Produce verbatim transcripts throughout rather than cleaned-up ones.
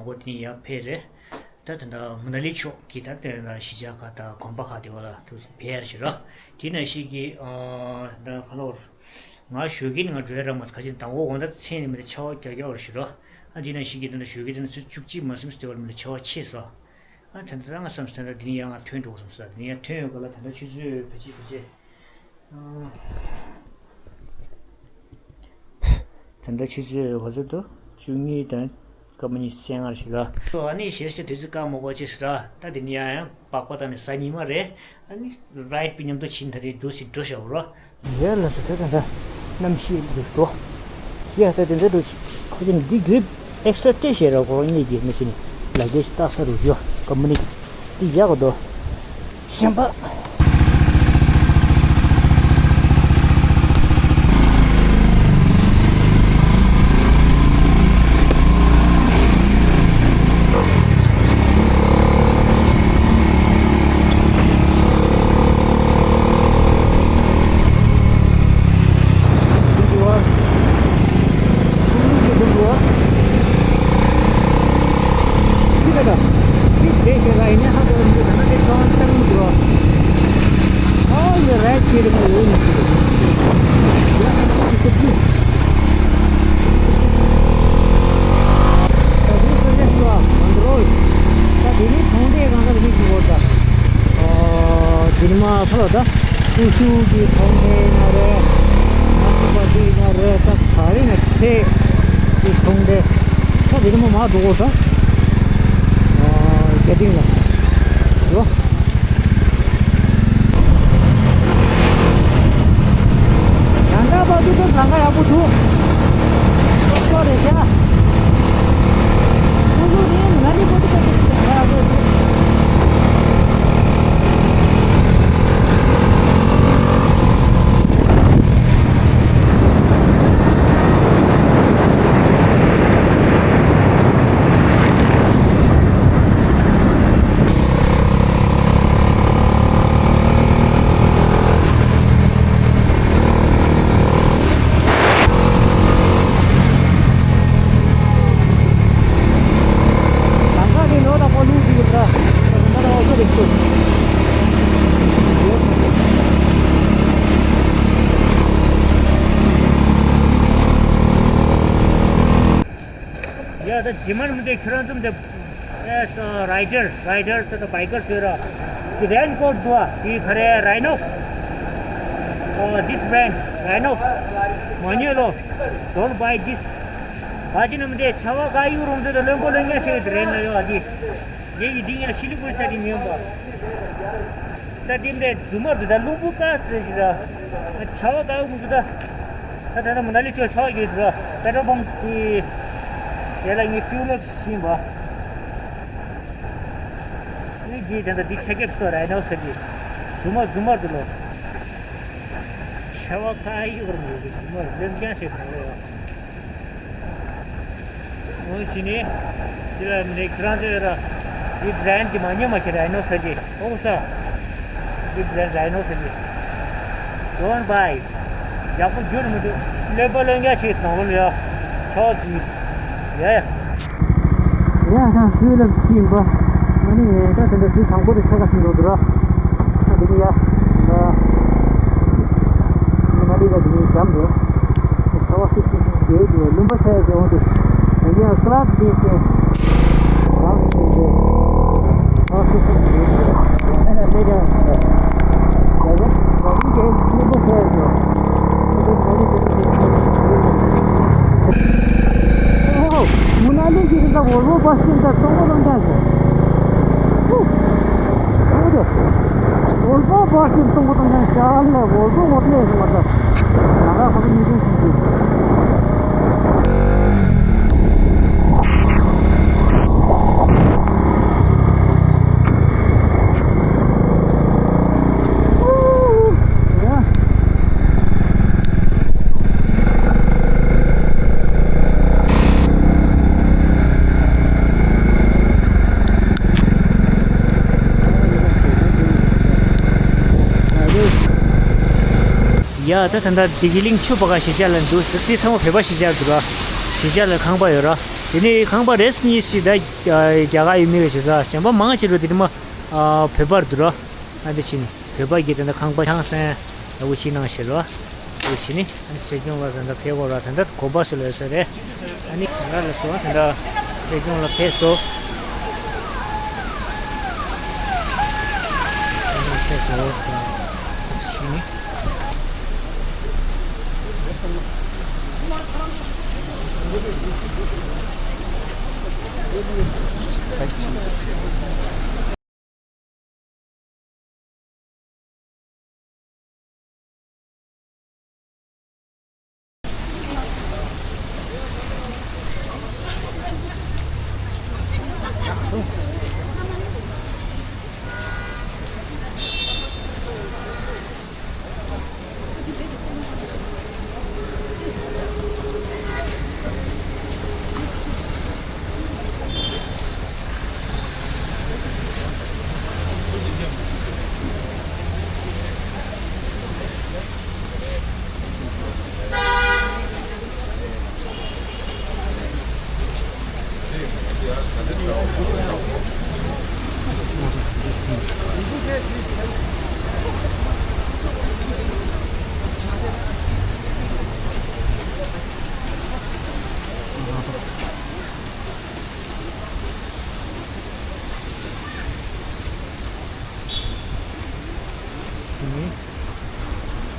འོ་དེ་ནས་ཡར་ཕེབས་རེད། ད་ད་ལྟ་མ་ན་ལི་ཕྱོགས་ཀྱི་ད་ལྟ་གཞིས་ཆགས་ཁག་དང་གོམ་པ་ཁག་དེ་བ་ལ་དུ་ཕེབས་ཡར་ཞིག་ར། དེ་ནང་བཞིན་གྱི་ཨ་ད་ཁ་ལོར་ང་ཞོགས་ཀས་ནས་ང་འགྲོ་ཡ་རག་མ་སོང་། ཁ་ཅིག་དང་པོ་དགོང་དག་མཚན་ནས་མི་ལ་ཆར་པ་རྒྱག་རྒྱག་བ་ར་ཞིག་ར། ཨ་དེ་ནང་བཞིན་གྱི་ད་ལྟ་ཞོགས་ཀས་དེ་ནས་ཚོད་བཅུ་གཅིག་མ་ཟིན་ཙམ་དེ་བ་ལ་མི་ལ་ཆར་པ་ཆད་སོང་། ཨ་ད་ལྟ་ང་བསམ་སོང་ད་ལྟ་འདི་ནས་ཡར་ང་ཐོན་འགྲོ་དགོས་བསམ་སོང་། འདི་ནས་ཡར་ཐོན་ཡོང་ག་ལ་ད་ལྟ་ཆུ་ཚོད་བེད་སྤྱད་བེད་སྤྱད། ད་ལྟ་ཆུ་ཚོད་ག་ཚོད་འདུག་བཅུ་གཉིས་དང་སྐར་མ་ཉི་ཤུ་རྩ་ལྔ་ཞིག་ལ། ཨ་ནི་ཞེར་ཞེར་དུས་ཚོད་བཀག་མ་དགོས་ཅེས་ཟེར་ར། ད་དེ་ནི་ཡང་ཡང་པགས་པ་བཏང་ནས་གཟའ་ཉི་མ་རེད། ཨ་ནི་རའིཌ་པི་མཉམ་དུ་ཕྱིན་ད་རེས་འདུག་སེ་འགྲོ་བཞག་རོ། ཡར་ལ་སོ་ཐོས་དང་འདྲ། གནམ་གཤིས་འདུག་འགྲོ། ཡ་ད་དེ་འདྲ་འགྲོ་ཅིག་ཁོ་ཚོ་འདི་གི་ཨེག་སི་ཊ་ར་སྤྲད་བཞག་ར། ཁོ་རང་གཉིས་ཀྱིས་མི་ཤེས་ནི་ལ་གེ་ཇི་ལྟ་ས་རུ་ཡོད་ཀམ་པ་ནི་འདི་ཡག་གོ་དོ། གཞན་པ། དེ་ནི་ཚོང་འབྲེལ་གང་ག་ལ་མི་ཞིག་འོ་ད། དེ་ནི་མ་ཕ་ལ་ད། ཀུ་ཤུ་གི་ཚོང་འབྲེལ་ཡིན་ན་རེད། ང་ཚོ་པ་ཏི་ཡིན་ན་རེད། ད་ག་རེ་ན་ཚེ་གི་ཚོང་འབྲེལ། ད་དེ་རིང་མོ་མ་འགྲོ་གོ་ད། རྒྱ་ཏིང་ལ་འགྲོ། ཡང་འདྲ་པ་ཏི་ཏི་ལམ་ཁ་ཡག་པོ་འདུག་སོ་སོ་རེད་ཤག་ཀུ་ཤུ་ནི་ང་ནི་པོ་ཏི་ཏི་ལམ་ཁ་ཡག་པོ་འདུག་ལམ་ཁ་དེ་ནོར་དང་ཕོ་ལུང་ཞིག་གི་འདྲ། ད་ལྟ་ཨོ་ཚོ་རེད་ཤོད། ཡ་ད་ཇི་མར་མི་འདུག་ཁྱོད་རང་ཚོ་འདི་ཨེ་རའི་ཌར་རའི་ཌར་ད་ད་བྷའི་ཀར་ཟེར་ར། འདི་རེན་ཀོཊ་འདུག་ཨ། འདི་ག་རེ་རའི་ནོག་སི། ཨོ་this brand Rhinox མ་ཉོས་ལོ། Don't buy this. ག་ཅི་ནི་མི་འདུག་ཆར་པ་ག་ཡུག་རུང་འདི་ད་རློན་པོ་རློན་ཉག་ཞིག་གི་དེ་རེད་ན་ཡོད་ཨ་འདི། ངས་ཡི་འདི་ཡང་ཤི་ལི་པོ་ས་དེ་ཉོས་པ། ད་དེ་འདྲའི་རྫུན་མ་འདུག་ད་རླུང་བུ་དཀར་ཟེར་ཞིག་ར། ཆར་པ་དཀར་མོ་འདུག་ད། ད་ད་ད་མ་ན་ལི་ཕྱོགས་ཆར་པ་ཡོད་འདུག་ད། པེ་ཊོལ་པམ་དེ། དེ་ལ་ངས་ཕིའུ་ལབ་ཕྱིན་པ། ཨེ་འདི་དེ་འདྲ་འདི་ཆ་རྒྱབ་སོ་ར་ནོ་ས་དེ། རྫུན་མ་རྫུན་མ་འདུག་ལོ། ཆར་པ་དཀར་ཡོད་རུང་ཡོད་ཀྱི་རྫུན་མ་རློན་རྐྱང་བྱེད་དང་ལོ། འོ་ཞི་ནི། དེ་ལ་ནི་ཁྱེད་རང་ཚོས་ར། འདི་བྷ་རན་ཌི་མ་ཉོས་མ་ཁྱེད་ར་ནོ་ས་ཀྱི་ཨོ་ས། འདི་བྷ་རན་ཌི་ར་ནོ་ས་ཀྱི། Don't buy. ཡག་པོ་འགྱུར་མི་འདུག་རློན་པ་རློན་རྐྱང་བྱེད་དང་ལོ་ཡ། ཆོག་ཅིག་ཡ་ཡ། ཡ་ད་ཁྱོད་ལ་ཤི་ཡིན་པ། ང་ནི་ད་དེ་འདྲ་ཤི་དང་པོ་དེ་ཆ་ག་ཤི་འགྲོ་འདུག་ར། ད་དེ་ནི་ཡ། ད། ང་ལི་ད་དེ་ནི་འཇམ་འདུག་ཁ་བ་སིག་སིག་སིག་རྒྱས་འདུག་རློན་པ་ཆགས་ཡ་ཟེར་འོང་དུས། ཡང་ཀ་ལཱད་དེ་ཟེར། ཀ་ལཱད་དེ་ཟེར། ཁ་བ་སིག་སིག་སིག་རྒྱས་འདུག་ཨ་ནི་ལས་ཀ་ཡ་ཟེར། ད་དེ་ད་དེ་གས་རློན་པ་ཆགས་ཡ་ཟེར། ཨོ། མ་ན་ལི་གི་རི་ད་བོལ་བོ་བྷ་སི་ད་སྟོང་པ་སྟོང་རྐྱང་ཟེར། ཨོ། བོལ་བོ་བྷ་སི་སྟོང་པ་སྟོང་རྐྱང་ཤར་ལ་བོལ་བོ་བོར་ལས་སོང་བ་ད། ང་ར་ཁོ་ཚོ་གཉིས་ཀྱི་ཞིག་གི། ཡ་ད་ད་ལྟ་བདེ་སྐྱིད་གླིང་ཆུ་སྦ་ག་གཞིས་ཆགས་ལ་འདུག་དེ་ཚང་མ་བོད་པ་གཞིས་ཆགས་འདུག་ར། གཞིས་ཆགས་ལ་ཁང་པ་ཡོད་ར། དེ་ནས་ཁང་པ་རེས་གཉིས་ཤིག་ད་རྒྱ་གར་ཡུལ་མི་གི་བྱེད་ས་གཞན་པ་མང་ཆེ་རུ་དེ་ནི་མ་བོད་པར་འདུག་རོ། ཨ་འདི་ཕྱི་ནི་བོད་པ་གི་དེ་འདྲ་ཁང་པ་ཆང་སན་ལ་འུ་ཤི་ནང་ཞེ་རོ། འུ་ཤི་ནི་ཨ་ནི་སྲིད་སྐྱོང་ལ་དེ་འདྲ་ཕེབས་དགོས་ར་དེ་འདྲ་གོ་པ་སུ་ལ་ཡོད་ས་རེད། ཨ་ནི་ང་ལ་སོ་དེ་འདྲ་སྲིད་སྐྱོང་ལ་ཕེབས་སོ། ཕེབས་སོ། འུ་ཤི་ནི།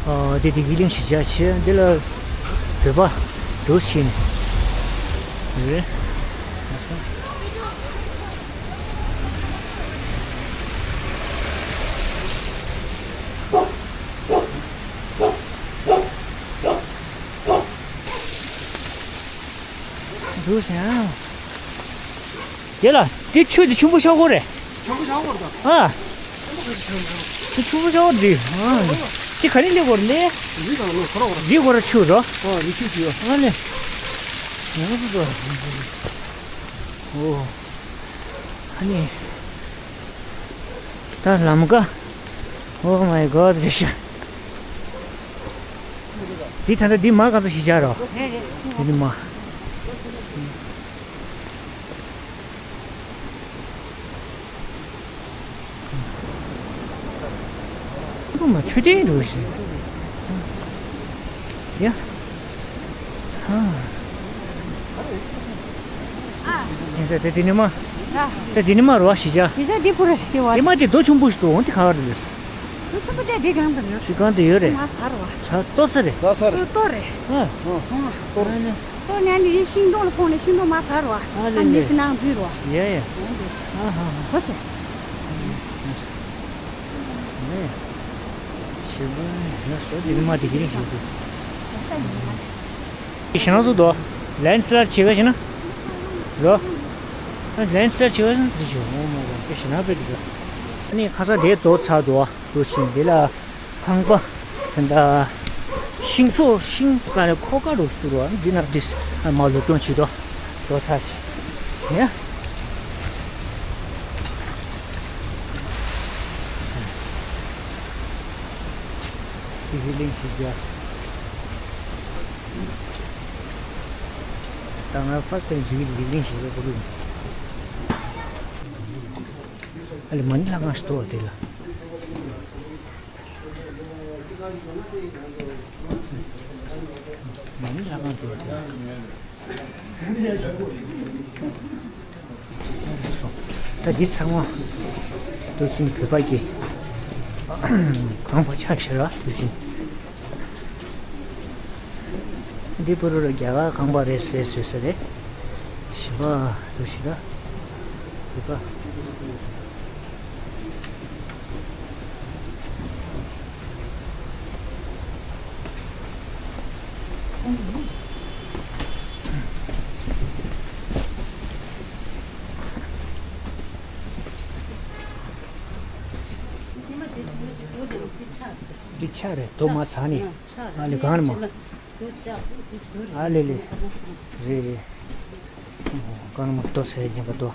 ཨ་དེ་དེ་གི་གླིང་གཞིས་ཆགས་ཆེ་འདི་ལ་བོད་པ་འདུ་ཤེས་ནས་རེད། འདུག་ཟེར། དེ་ལ་དེ་ཆུ་དེ་ཆུ་འབུ་ཤ་ཁོ་རེད། ཆུ་འབུ་ཤ་ཁོ་རེད། ཨ། དེ་ཆུ་འབུ་ཤ་ཁོ་རེད། དེ་ག་རེ་སླེབས་ཁོ་རེད་ལེ། རི་དང་ལོ་ཁོ་ར་ཁོ་ར། རི་ཁོ་ར་ཆུ་རོ། ཨ་རི་ཆུ་ཆུ་ཡོད། ཨ་ལེ། ཡང་སུ་དོ། ཨོ། ཨ་ནི། ད་ལམ་ཀ། Oh my God རེད་ཤག་འདི་ད་ལྟ་འདི་མ་ག་ཚོད་ཞིག་བཞག་རོགས། རེད་རེད། འདི་ནི་མ། ཁོ་མ་ཆུ་ལྡན་འདུག་ཞིག་ཡ། ཧ། ཨ། དེ་ཚོ་དེ་དེ་ནི་མ། ཨ། དེ་དེ་ནི་མ་རོ་ཞིག་བཞག་གཞིས་ཆགས་འདི་ཕུ་རེད་དེ་བ། དེ་མ་དེ་རྡོ་ཆུང་པོ་ཞིག་འདུག་འོང་དེ་ག་བར་རེད། དེ་ཆུང་པོ་དེ་འདི་གང་དུ་ཡོད། དེ་གང་དུ་ཡོད་རེད། མ་ཚར་བ། ཚར་ཏོ་ཚར་རེད། ཚར་ཚར། ཏོ་ཏོ་རེད། ཨ། ཨ། ཏོ་རེད། ཏོ་ནས་ནི་ཤིང་སྡོང་ལ་ཕོག་ནས་ཤིང་སྡོང་མ་ཚར་བ། ཨ་ལེ་ཨ་ལེ། མི་སི་ནང་འཛུལ་བ། ཡ་ཡ། འོང་དུ། ཨ་ཧ་ཧ། ཧོ་སེ། ནས། ཞེ་པོ་ཡ་སོ་དེ་ནི་མ་དེ་གི་རིང་ཞིག་འདུག་ཞེ་ན་སུ་དོ། ལན་སི་ལར་བྱེད་ག་ཞེ་ན། རོ། ལན་སི་ལར་བྱེད་ག་ཞེ་ན་དེ་ཞུ་འོ་མ་ག་ཞེ་ན་པེ་དེ་ག་ཨ་ནི་ཁ་ས་དེ་དོ་ཚ་དོ་དོ་ཞིང་དེ་ལ་ཁང་པ་དེ་འདྲ་ཤིང་ཚོ་ཤིང་ག་ནས་ཁོ་ག་རུ་སུ་རོ་འདི་ན་དེ་མ་ལོ་སྐྱོང་བྱེད་དོ་དོ་ཚ་ཞིང་ཡ། དེ་གི་གླིང་ཞིག་རྒྱ། ད་ང་ཕར་སྟོན་ཞུ་གི་འདི་གླིང་ཞིག་རེད་པོ་རུ། ཨ་ལེ་མ་ཎི་ལྷ་ཁང་ཞིག་འདུག་དེ་ལ། མ་ཎི་ལྷ་ཁང་འདུག་དེ་ལ། ད་འདི་ཚང་མ་དུ་སིན་བོད་པ་གི་ཁང་པ་ཆགས་ཤར་བ་དུ་སིན། འདི་པུ་རུ་རུ་རྒྱ་གར་ཁང་པ་རེད་རེད་བཟོས་ས་རེད། ཞི་བ་དུ་ཞི་ད་བོད་པ། འདི་ཆག་རེད་དོ་མ་ཚ་ནི། ཨ་ལེ་གང་ནི་མ། ཨ་ལེ་ལེ། རེད་རེད། གང་ནི་མ་ཏོ་ཟེར་ཉན་པ་ཏོ།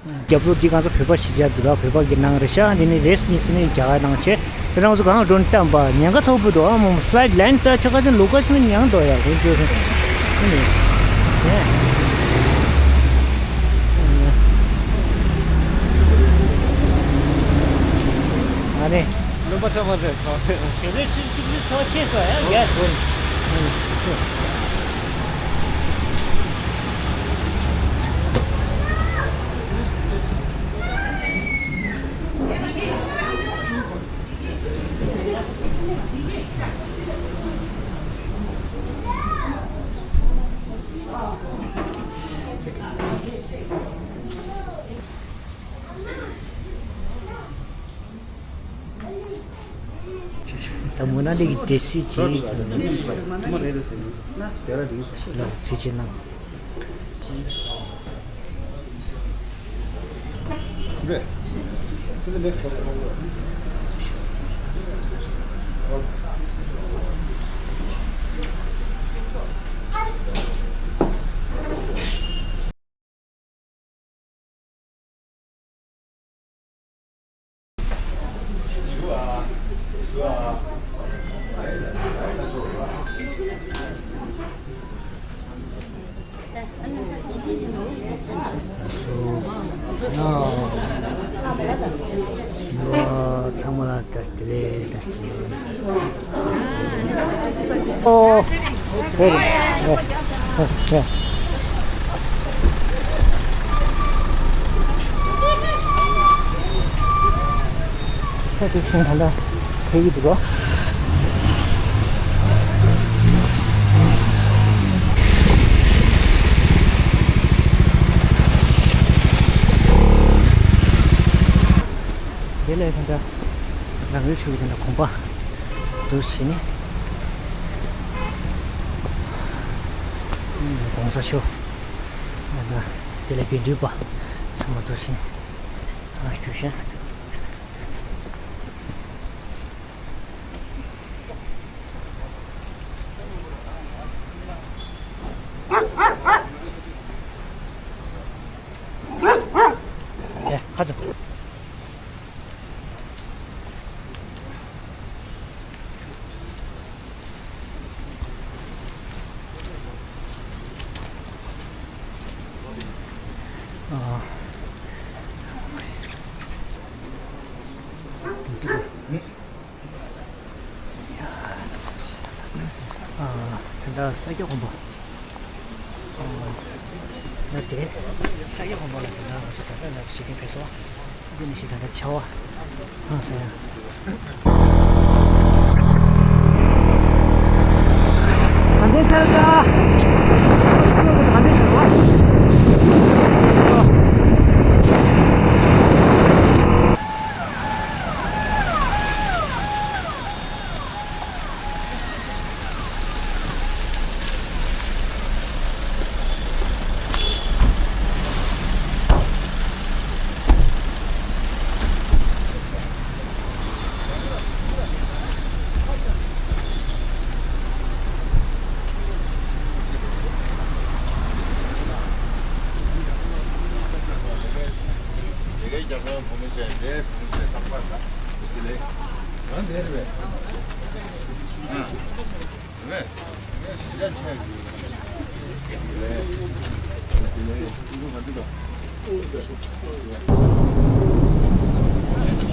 རྒྱབ་ལོགས་འདི་གང་ཚོ་བོད་པ་གཞིས་ཆགས་འདུག་ལ། བོད་པ་གི་ནང་རེད་ཤག་འདི་ནི་རེས་གཉིས་སི་ནི་རྒྱ་གར་ནང་ཆེ། དེ་རང་ཚོ་གང་འགྲོ་ནི་བལྟམས་པ་ཉེན་ཁ་ཚ་པོ་འདུག་ཨ་མོ་སི་ལའེ་ཌི་ལན་སི་ལའེ་ཌི་ཆགས་ཁ་ཅན་ལུག་ཁ་ཤི་ནི་ཉང་འདུག་ཡ་ཁོང་ཚོས། ཨ་ནི། ཨ་ནི། བློན་པ་ཆགས་མ་ཚད་ཚོ། ཞོགས་པའི་ཆུ་ཆུ་ཆུ་ཚོ་ཆེ་སོ་ཡ་རྒྱ་སོ། ད་མོ་ན་འདི་གི་དེ་སི་ཅི་ལ་ཚེ་ཆེ་ན། ཚང་མ་ལ་བཀྲ་ཤིས་བདེ་ལེགས། བཀྲ་ཤིས་བདེ་ལེགས། ཨོ། ཧེ་རེ། ཧེ་ཧེ། ཧེ་དེ་ཤིང་ད་ལྟ་ཕེབས་ཀྱི་འདུག་གོ། དེ་ལས་ད་ལྟ་རང་ཡུལ་ཆུ་བོ་དེ་འདྲ་གོམ་པ་འདུག་བྱས་ནས། གོང་ས་མཆོག་ང་དང་དེ་ལས་དགེ་འདུན་པ་ཚང་མ་འདུག་བྱས་ནས་བཞུགས་ཤག་ཁ་ཚ། ཨ། ཨ། ད་ལྟ་ས་སྐྱ་དགོན་པ། ཨ། ན་དེ་ས་སྐྱ་དགོན་པ་ལ་དེ་ན་ང་ཚོ་ད་ལྟ་ལ་གཟིགས་མཁན་ཕེབས་སོང་། འདི་ནི་ཞིག་ད་ལྟ་ཆར་པ་ཧང་སང་ཡ། ག་འདྲ་ཆགས་ད། ག་འདྲ་ཆགས་པ།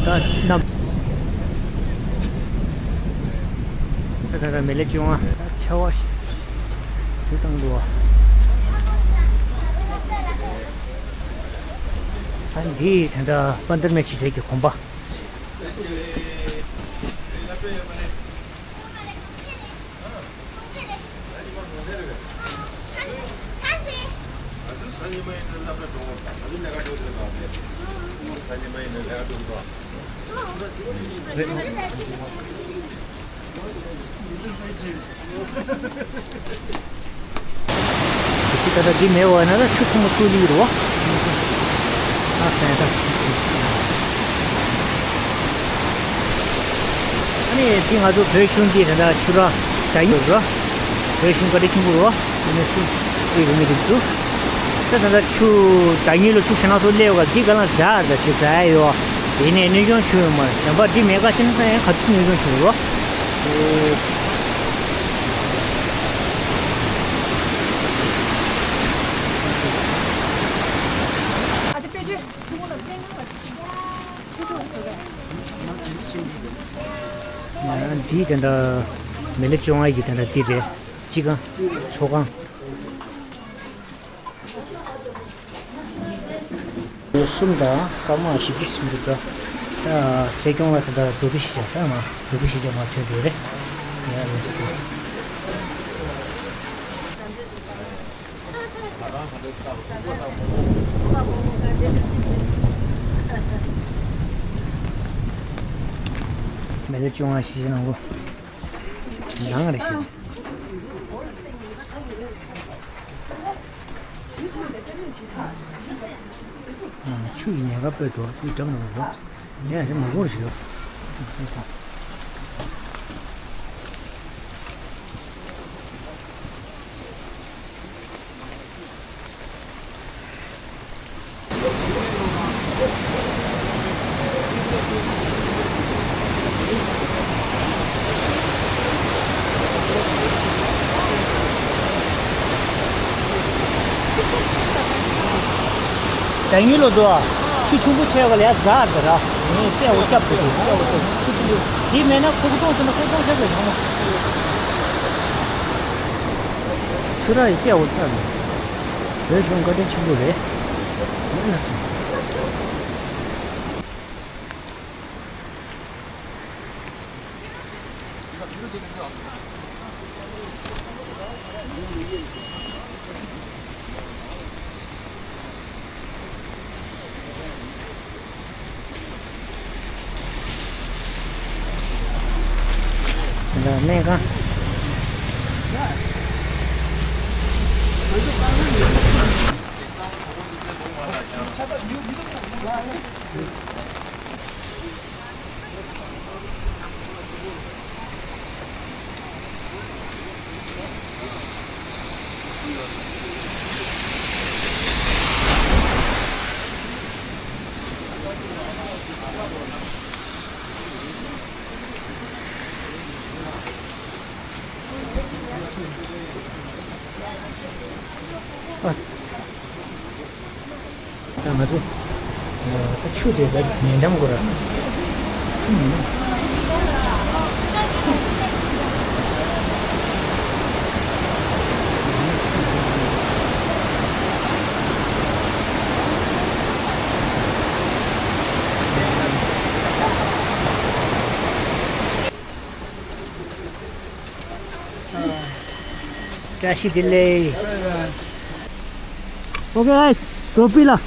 ད་ནམ། ད་ད་ད་མེ་ལེ་བཅོ་ལྔ་ཆར་པ་ཞིག་བཏང་འདུག་བ། ད་འདི་ད་ད་པན་དར་མེ་ཆི་ཟེར་གྱི་གོམ་པ། ད་ལྟ་འདི་མེད་པ་ན་ད་ཆུ་ཚང་མ་བཙོས་ལི་རོ། ཨ་ཟེར་ད། ཨ་ནི་འདི་ང་ཚོ་བོད་གཞུང་གི་ད་ལྟ་ཆུ་ར་བྱ་ཡི་རོ། བོད་གཞུང་བཀའ་དྲིན་ཆེན་པོ་རོ། ཨ་ནི་སུ་ཨི་རུ་མི་དེ་ཚོ། ད་ལྟ་ཆུ་ཟླ་ཉིན་ལོ་ཆུ་ཞེ་ན་ཚོ་སླེབས་ག་འདི་ག་ལ་ཟ་ད་ཆུ་ཟ་ཡོད། དེ་ནས་གནོད་སྐྱོན་ཆུ་ཡོད་མ་རེད། བྱམས་པ་འདི་མེད་ག་ཤེས་ན་ས་ཡང་ག་ཚོད་གནོད་སྐྱོན་ཆུ་ཡོད། འདི་དེ་འདྲ་མི་ལོ་བཅོ་ལྔ་ཡི་དེ་འདྲ་འདི་རེད། སྤྱི་ཁང་ཚོགས་ཁང་། གསུམ་དང་སྐར་མ་བཞི་བཅུ་སུམ་ཅུ་དང་། སྲིད་སྐྱོང་ལ་དེ་འདྲ་འདུག་གི་ཤི་ཆ་ཤ་མ་འདུག་གི་ཤི་ཆ་མ་ཐོན་འདུག་རེད། ཡ་ལོ་ཅི་ཐུབ། མི་ལོ་བཅོ་ལྔ་ཤི་ཆ་ནང་གོ། ནང་རེ་ཤི། ཆུ་ཡི་ཉེན་ཁ་སྤེལ་འགྲོ་ཆུ་འགྲམ་ནང་འགྲོ། ཡ་ཧེ་མ་གོ་རེ་ཤི། ད་ཡུལ་ལོ་དོ། ཆུ་ཆུང་པོ་ཆེ་བ་ལས་ཟ་ཟ་ར། ངས་སྐྱེ་བོ་སྐྱབས་དགོས་དུས་སྐྱེ་བོ་སྐྱབས། དེ་མེད་ན་ཁོ་ཁོ་གཏོང་ཟེར་ན་ཁོ་གཏོང་ཆོག་གི་ཡང་མ། ཆུ་ར་ཡི་སྐྱེ་བོ་སྐྱབས་ནས། བོད་གཞུང་བཀའ་དྲིན་ཆེན་པོ་རེད། ཡིན་ན་སོང་། སྨན་ཁང་། ཨ། ད་ང་ཚོ། ད་ཆུ་དེ་ད་ཉེ་འགྲམ་སྐོར་ར། ཆུ་མིན་ན། བཀྲ་ཤིས་བདེ་ལེགས། Okay guys, go pila.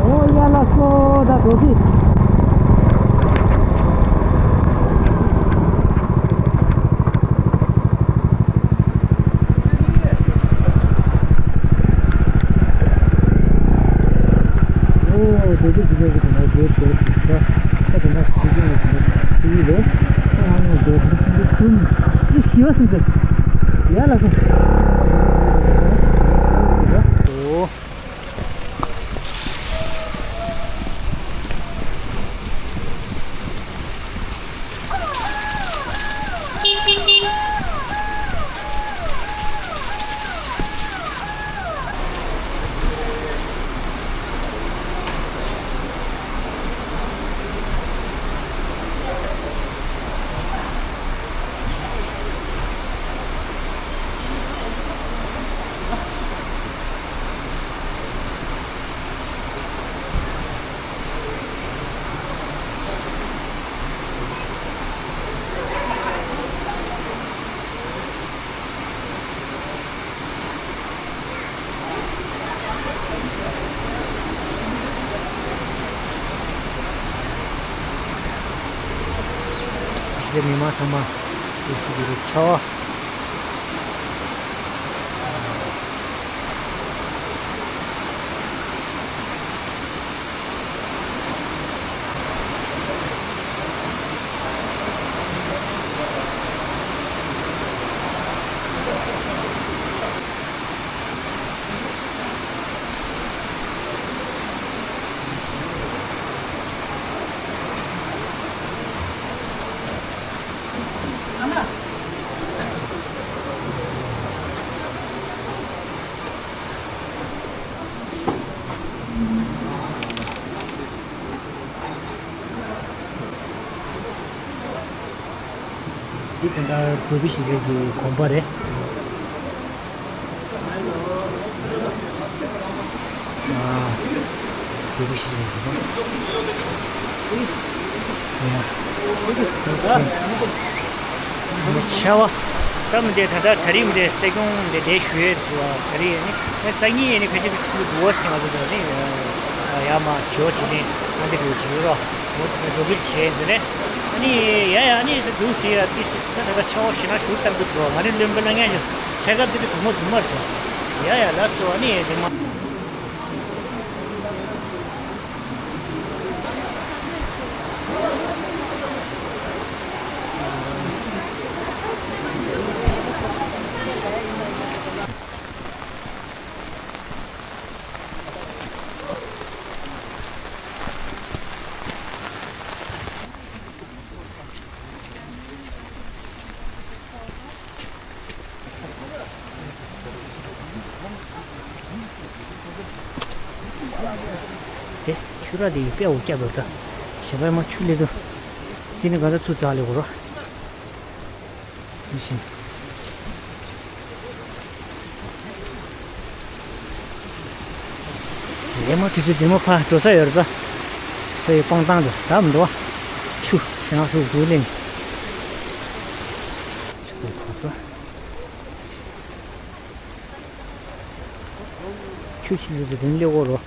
Oh, ya la soda, go pi. གཞིས་ཀ་རྩེ་མི་མང་ཚང་མ་ཡོད་ཤུགས་ཀྱི་རེད་ཆོག་འདི་ད་ལྟ་འབྲུག་པའི་གཞིས་ཆགས་ཀྱི་དགོན་པ་རེད། ཨ། འབྲུག་པའི་གཞིས་ཆགས་ཀྱི་དགོན་པ། ཆེ་བ། ད་མི་འདྲ་ད་ལྟ་ད་རིང་མི་འདྲ་སྲིད་སྐྱོང་འདི་འདྲ་ཞུ་ཡས་འདུག་ད་རིང་ནི་སང་ཉིན་ཡིན་ནི་ཁ་ཆེ་ཆུ་ཚོད་དགུ་པ་ཞིག་ང་ཚོ་འདི་ནི་ཡར་མར་དྲི་བ་དྲིས་ལན་ཨ་འདི་འདྲ་བྱེད་ཀྱི་རོགས། འོ་དེ་འདྲ་འགྲོ་གི་བྱས་ཟེར་ནས། ཨ་ནི་ཡ་ཡ་ཨ་ནི་དེ་འདུག་ཟེར་ཡ་ཏི་སི་ས་ད་ལྟ་ཆེ་བ་ཞེ་ན་ཞུ་བཏང་གི་འདུག་ང་ནི་བློན་པོ་ལ་ངས་ཞེས་ཚད་སྐབས་དེ་དུ་རྫུན་མ་རྫུན་མར་ཞུ། ཡ་ཡ་ལགས་སོ། ཨ་ནི་དེ་མ། དེ་ཆུ་རགས་དེ་ཡི་དཔེ་འོ་སྐྱ་བོར་ད་ཞེ་པར་མ་ཆུ་ལེ་དུ། དེ་ནི་ག་ཚ་ཚུར་འཛག་ལེ་གོ་རོ། ལས་མ་དུས་ཚོད་དེ་མ་ཕར་འགྲོ་ས་ཡོད་རེད་པ། ཁོ་ཡི་སྤང་ཐང་དུ་ད་མི་འདུག་བ། ཆུ་ཞེ་ན་ཧྲུག་ཧྲུག་ལེན། ཆུ་ཁོག་ཁོག་ཏུ། ཆུ་ཆུ་ལུ་ཚོ་དེ་ནི་ལེ་གོ་རོ།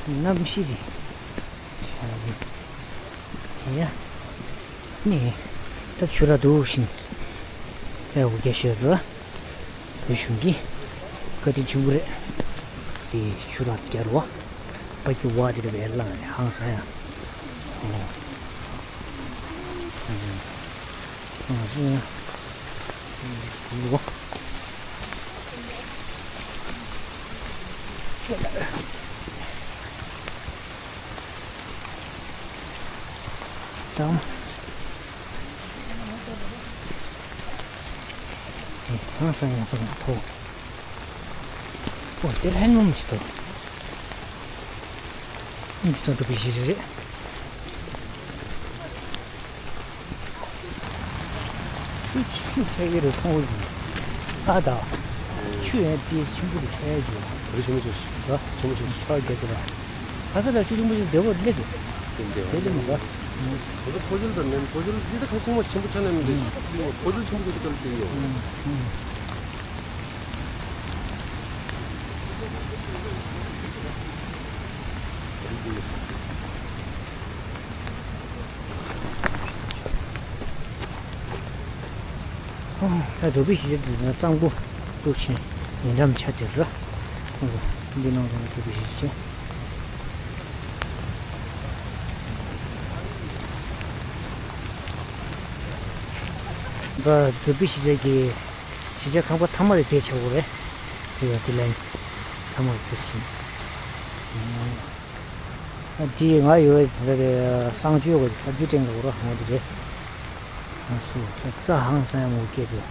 གནམ་གཤིས་ཀྱི་ཆ་ཡི་ཡ། ནི། ད་ཆུ་རགས་འདུག་བཞིན། ཨེ་འུ་རྒྱ་ཤོད་ར། བོད་གཞུང་གི་བཀའ་དྲིན་ཆེན་པོ་རེད། དེ་ཆུ་རགས་རྒྱ་རུ་བ། པ་ཀི་ཝ་དེ་རེད་བས་ལ་ཧང་སང་ཡ། ཨོ། ཧང་སང་ཡ། ཧང་སང་ཡ། ཧང་སང་ཡ། ལྟའམ། ཧང་སང་ཡག་པོ་ཡང་ཐོག་ཨོ་དེ་ལྷན་མོ་མི་ཞིག་ཐོག་འདི་ཚོ་འགྲོ་པའི་གཞི་རེད། ཆུ་ཆུ་ཆེ་གི་རེད་མཐོང་གི་ཡིན། ཨ་ད། ཆུ་ཡང་དེ་ཆེན་པོ་རེད་ཆེ་གི་ཡོད། བོད་ཆེན་པོ་ཆེ་ཤོས། ཆེན་པོ་ཆེ་ཤོས་ཆ་རྒྱ་དེ་ལ། ཁ་ས་ལ་ཆུ་ཆེན་པོ་ཆེ་བདེ་བོ་སླེབས་ཏེ། དེ་འདྲ་དེ་ལས་མི་འདྲ། བོད་པའི་ཕོ་རྒྱུད་དང་ནི་ཕོ་རྒྱུད་འདི་ད་ཁ་ཆེན་མོ་ཆེན་པོ་ཆ་ནས་མི་འདྲ། ཕོ་རྒྱུད་ཆེན་པོ་ཆེ་ཤོས་ལ་དེ་ཡོད། ད་འགྲོ་བའི་གཞི་རྒྱ་དེ་ཚོ་གཙང་པོ་སློག་ཆེན་ཉེ་འགྲམ་ཆ་དེ་ར། འདི་ནང་དུ་འགྲོ་བའི་གཞི་ཆེན། འགྲོ་བའི་གཞི་རྒྱ་གི་གཞི་རྒྱ་ཁང་པ་ཐ་མ་རེད་དེ་ཆགས་པོ་རེད། དེ་ཡང་དེ་ལན་ཐ་མ་རེད་དེ་ཕྱིན། ཨ་དེ་ང་ཡོད་རེད་གསང་སྤྱོད་གི་ས་རྒྱུ་སྤྲིན་གི་འོ་ར་ཧང་དེ་རེད། ང་སུ་རྩ་ཧང་སང་ཡང་མོ་སྐད་དེ།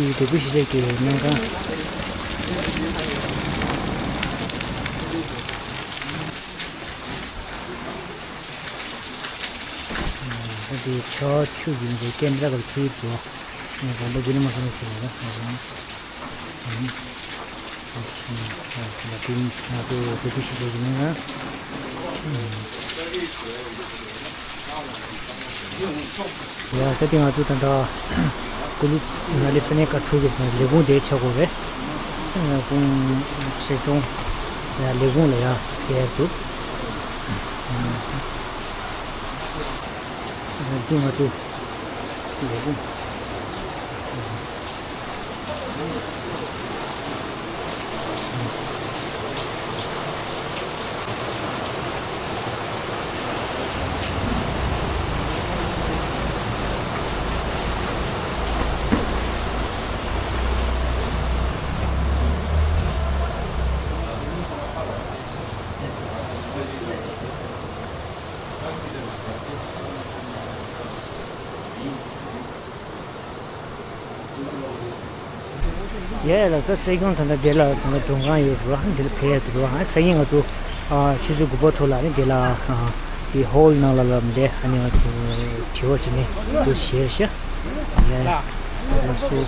དེའི་འབྲས་བུ་གཞི་བྱས་ཀྱི་སྨན་ཁང་། འདི་ཆ་ཆུ་ཡིན་པའི་ཀེམ་ར་གི་ཁྱེད་ཀྱིས་ང་དང་པོ་རྒྱུན་མ་སོང་ཞིག་ལ་ང་དང་། ང་ཚོ་འབྲས་བུ་གཞི་བྱས་ཀྱི་སྨན་ཁང་། ཡ་ད་དེ་ང་ཚོ་ད་ལྟ་ཀུ་ལུ་ནཱ་ལེ་ས་གནས་བཀའ་འཁྲོལ་གྱི་ལས་ཁུངས་དེ་ཆགས་ཀྱི་ཡོད་རེད། ཁོང་སྲིད་སྐྱོང་ཡ་ལས་ཁུངས་ལ་ཡ་བསྡད་འདུག་འདི་ང་ཚོ། ཡ་ལགས་སོ། སྲིད་སྐྱོང་ད་ལྟ་འདི་ལ་ད་ལྟ་མགྲོན་ཁང་ཡོད་འགྲོ། ཨ་འདི་ལ་ཕེབས་ཡ་འགྲོ། ཨ་སང་ཉིན་ང་ཚོ་ཨ་ཆུ་ཚོད་དགུ་པ་ཐོག་ལ་ནི་འདི་ལ་ཨ་དེ་ཧོལ་ནང་ལ་ལ་འདི་ཨ་ནི་ང་ཚོ་དྲི་བ་བྱེད་ནས་འདུག་ཞེས་ཤག་ཡ་ལགས་སོ།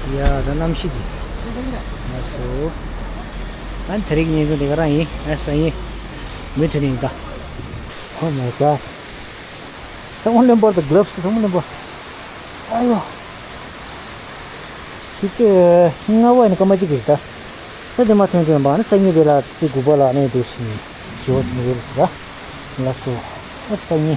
ཡ་ད་གནམ་གཤིས་འདི་ལགས་སོ། ཨ་ནི་དེ་རིང་བརྙན་ཐུང་འདི་ག་རང་ཡིན། ཨ་སང་ཉིན་མུ་མཐུད་ནས་ཡིན་ད། Oh my god. ཚང་མ་ལེན་པར་དང་གྷི་ལབ་སི་ཚང་མ་ལེན་པར། ཨ་ཡོ། ཆུ་ཚོད་ལྔ་པ་ཡིན་ན་སྐར་མ་གཅིག་གི་རེད་ད། ད་དེ་མ་ཐོན་ཐོན་པ་ནི་སང་ཉིན་དེ་ལ་ཆུ་ཚོད་དགུ་པ་ལ་ནས་འདུག་ཞིང་ཞི་བ་ཆེན་པོ་ཡོད་རེད་ཟེར་ད། ལགས་སོ། ཨ་སང་ཉིན།